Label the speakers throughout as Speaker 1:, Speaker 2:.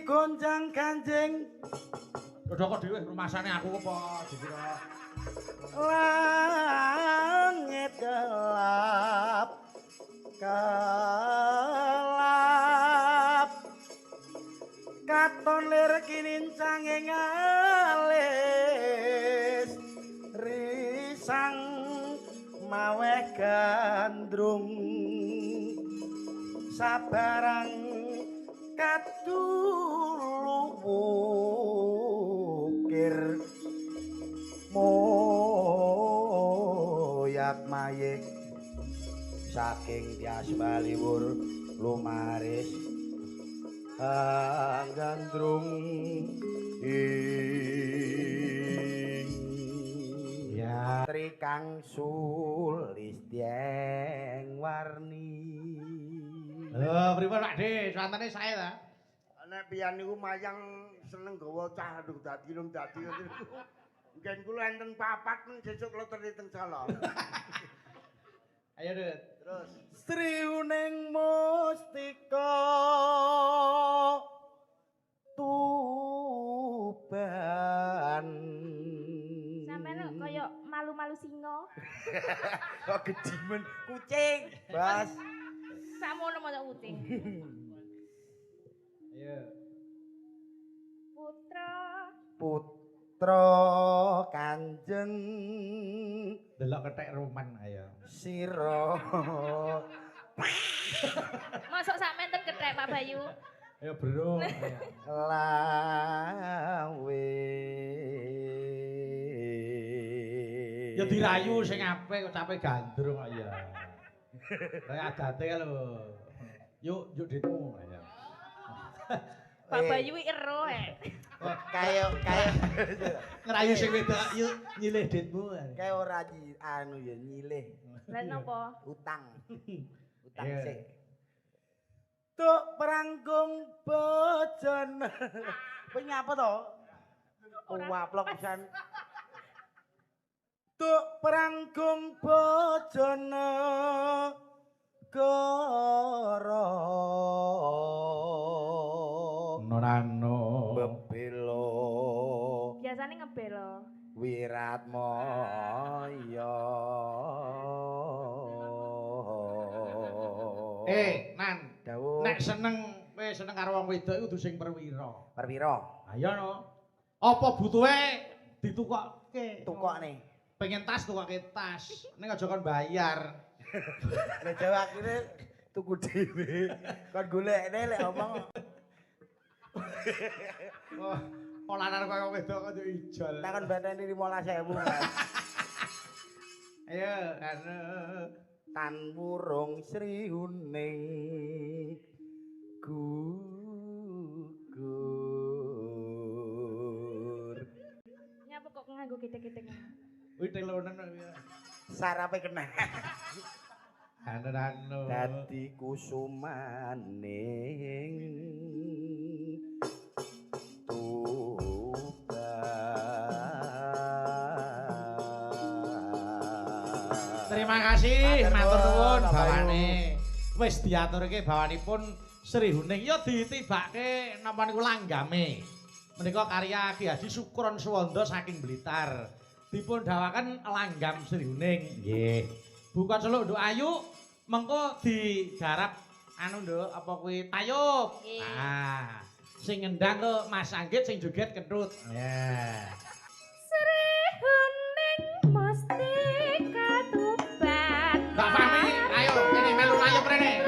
Speaker 1: gonjang ganjing
Speaker 2: Dodoko dhewe rumasane aku apa dikira
Speaker 1: langit gelap kelap katon lir kinincange ngalis risang maweh gandrung sabarang kadulukir moyak mayik saking tias baliwur lumaris gandrung ing
Speaker 2: ya
Speaker 1: Trikang Sulistyeng warni.
Speaker 2: Lho, pripun Pak De? Swantene sae ta?
Speaker 3: Nek pian niku mayang seneng gawa cah ndung dadi ndung dadi. Ngen kula enten papat men sesuk kula teri teng Solo.
Speaker 2: Ayo, Dut.
Speaker 3: Terus
Speaker 1: Sri Uning Mustika Tuban.
Speaker 4: Sampeyan kaya malu-malu singa.
Speaker 1: Kok gedimen kucing, Bas.
Speaker 4: Sakmono maca kucing.
Speaker 2: Ayo.
Speaker 4: Putra
Speaker 1: Putra Kanjeng
Speaker 2: Delok kethek roman ayo.
Speaker 1: Sira.
Speaker 4: Mosok sak menten kethek Pak Bayu.
Speaker 2: Ayo bro.
Speaker 1: Lawe.
Speaker 2: Ya dirayu sing apik kok cape gandrung kok ya. Kaya adate lho. Yuk, yuk ditmu ayo.
Speaker 4: Pak Bayu iki ero eh.
Speaker 1: Kaya kaya
Speaker 2: ngerayu sing wedok yuk nyilih ditmu.
Speaker 1: Kaya ora anu ya nyilih.
Speaker 4: Lah napa?
Speaker 1: Utang. Utang sik. Tuk peranggung bojon. Kowe nyapa to? Waplok pisan. Tuk peranggung bojone goro.
Speaker 2: Nonano
Speaker 1: bebelo.
Speaker 4: Biasane ngebelo.
Speaker 1: Wiratmaya.
Speaker 2: Nan.
Speaker 1: Dawuh.
Speaker 2: Nek seneng kowe seneng karo wong wedok iku kudu sing perwira.
Speaker 1: Perwira.
Speaker 2: Ayo no. Apa butuhe ditukokke?
Speaker 1: Tukokne.
Speaker 2: Pengen tas tukokke tas. Ning aja kon bayar.
Speaker 1: Lah Jawa akhire tuku dhewe. Kon golekne lek omong.
Speaker 2: Oh, olanan kaya wedok kok ijol.
Speaker 1: Takon bateni 15.000.
Speaker 2: Ayo, anu
Speaker 1: tan wurung Sri Huning gugur.
Speaker 4: Nyapa kok nganggo getek-getek.
Speaker 2: Kuwi telonen kok ya.
Speaker 1: Sarape kena.
Speaker 2: Anu-anu.
Speaker 1: Dadi kusumaning Tuban.
Speaker 2: Terima kasih, matur nuwun bawane. Wis diaturke bawanipun Sri Huning ya ditibake napa niku langgame. Menika karya Ki Haji Sukron Suwanda saking Blitar. Dipun dawaken langgam Sri Huning. Nggih. Bukan seluk Nduk Ayu mengko digarap anu Nduk apa kuwi tayub. Ah, sing ngendang kok Mas Anggit sing joget kentut. Ya.
Speaker 4: Sri Huning Mustika Tuban.
Speaker 2: Mbak Fahmi, ayo kene melu tayub rene.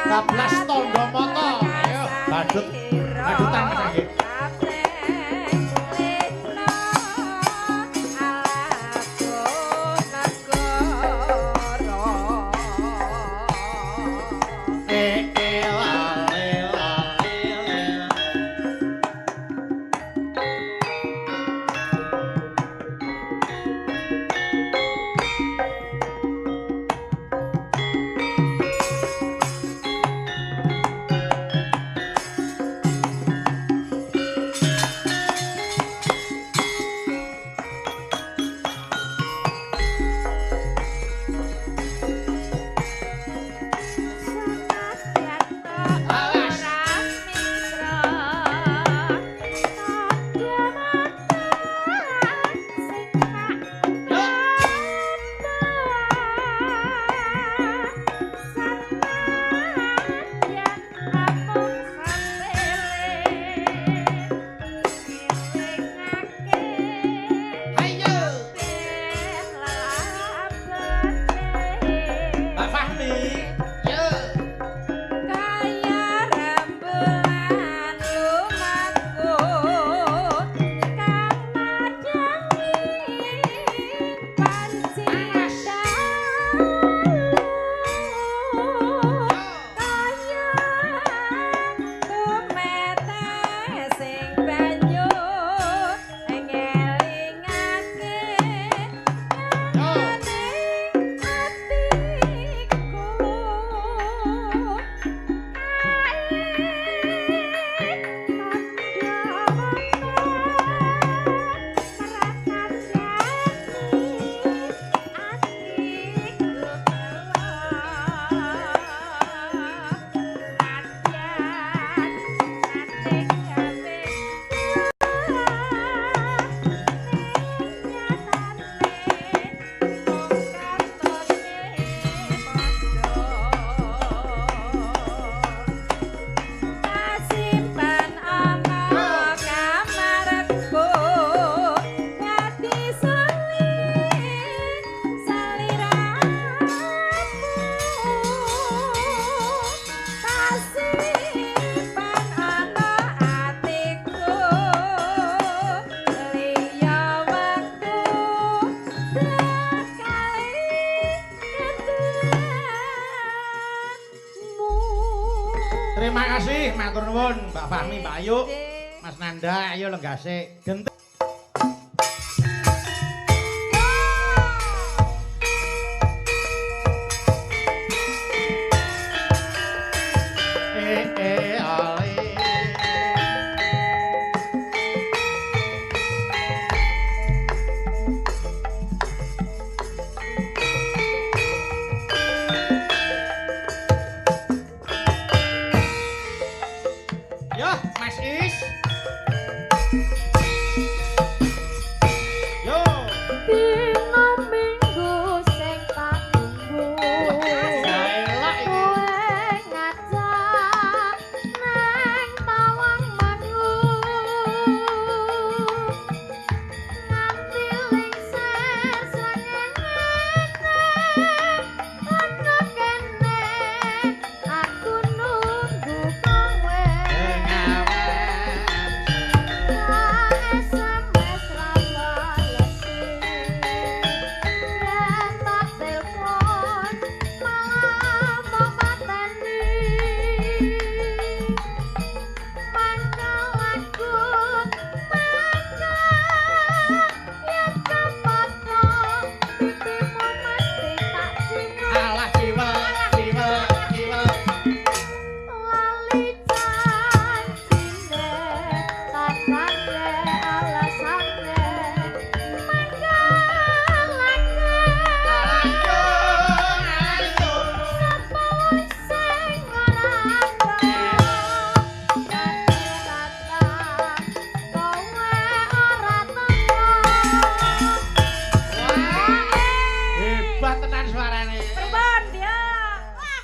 Speaker 2: Bablas tondo moto. Ayo badut. Badutan nggih. Terima kasih, matur nuwun Mbak Fahmi, Mbak Ayu, Mas Nanda, ayo lenggase. Genti.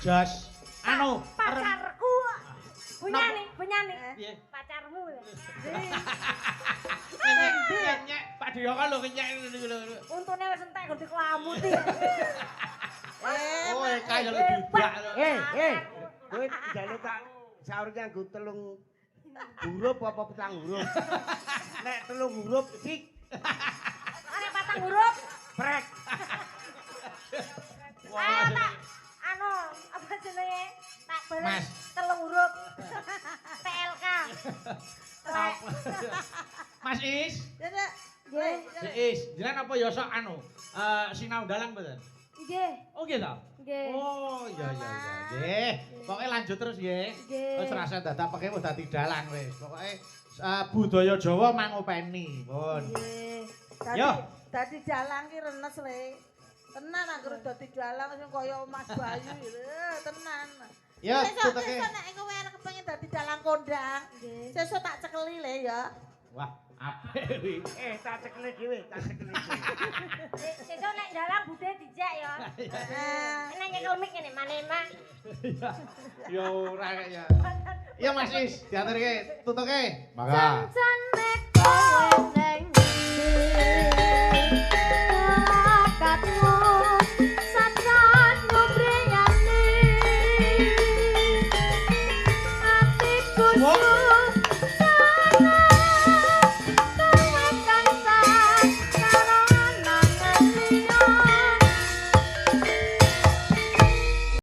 Speaker 2: Jos, anu
Speaker 4: pacarku. Punya nih, punya nih. Pacarmu.
Speaker 2: Nyek, Pak Diyoko lho kenyek niku lho.
Speaker 5: Untune wis entek kok dikelamuti.
Speaker 2: Oh, kaya lho didak.
Speaker 3: Eh, kowe njaluk tak saur nganggo 3 huruf apa 4 huruf? Nek 3 huruf sik.
Speaker 5: Nek 4 huruf
Speaker 3: prek.
Speaker 5: Ayo tak anu apa jenenge? Tak bales 3 huruf. PLK. Prek.
Speaker 2: Mas Is.
Speaker 5: Nggih.
Speaker 2: Is, jenengan apa ya sok anu? Sinau dalang mboten?
Speaker 5: Nggih.
Speaker 2: Oh nggih ta?
Speaker 5: Nggih.
Speaker 2: Oh iya iya iya. Nggih. Pokoke lanjut terus nggih.
Speaker 5: Nggih.
Speaker 2: Wis rasa dadak peke wis dadi dalang wis. Pokoke budaya Jawa mangopeni. Pun.
Speaker 5: Nggih.
Speaker 2: Yo.
Speaker 6: Dadi dalang ki renes le. Tenan aku dadi dalang sing kaya Mas Bayu tenan.
Speaker 2: Ya, tuteke.
Speaker 6: Sesuk nek kowe arep kepengin dadi dalang kondang, sesuk tak cekeli le ya.
Speaker 2: Wah, apik kuwi.
Speaker 3: Tak cekeli dhewe, tak cekeli dhewe.
Speaker 5: Sesuk nek dalang budhe dijak ya. Nek nyekel mik ngene manema.
Speaker 2: Ya ora kaya. Ya Mas Is, diaturke, tutuke. Mangga.
Speaker 5: Cancane kowe neng kakatmu sajan ngobreyane atiku.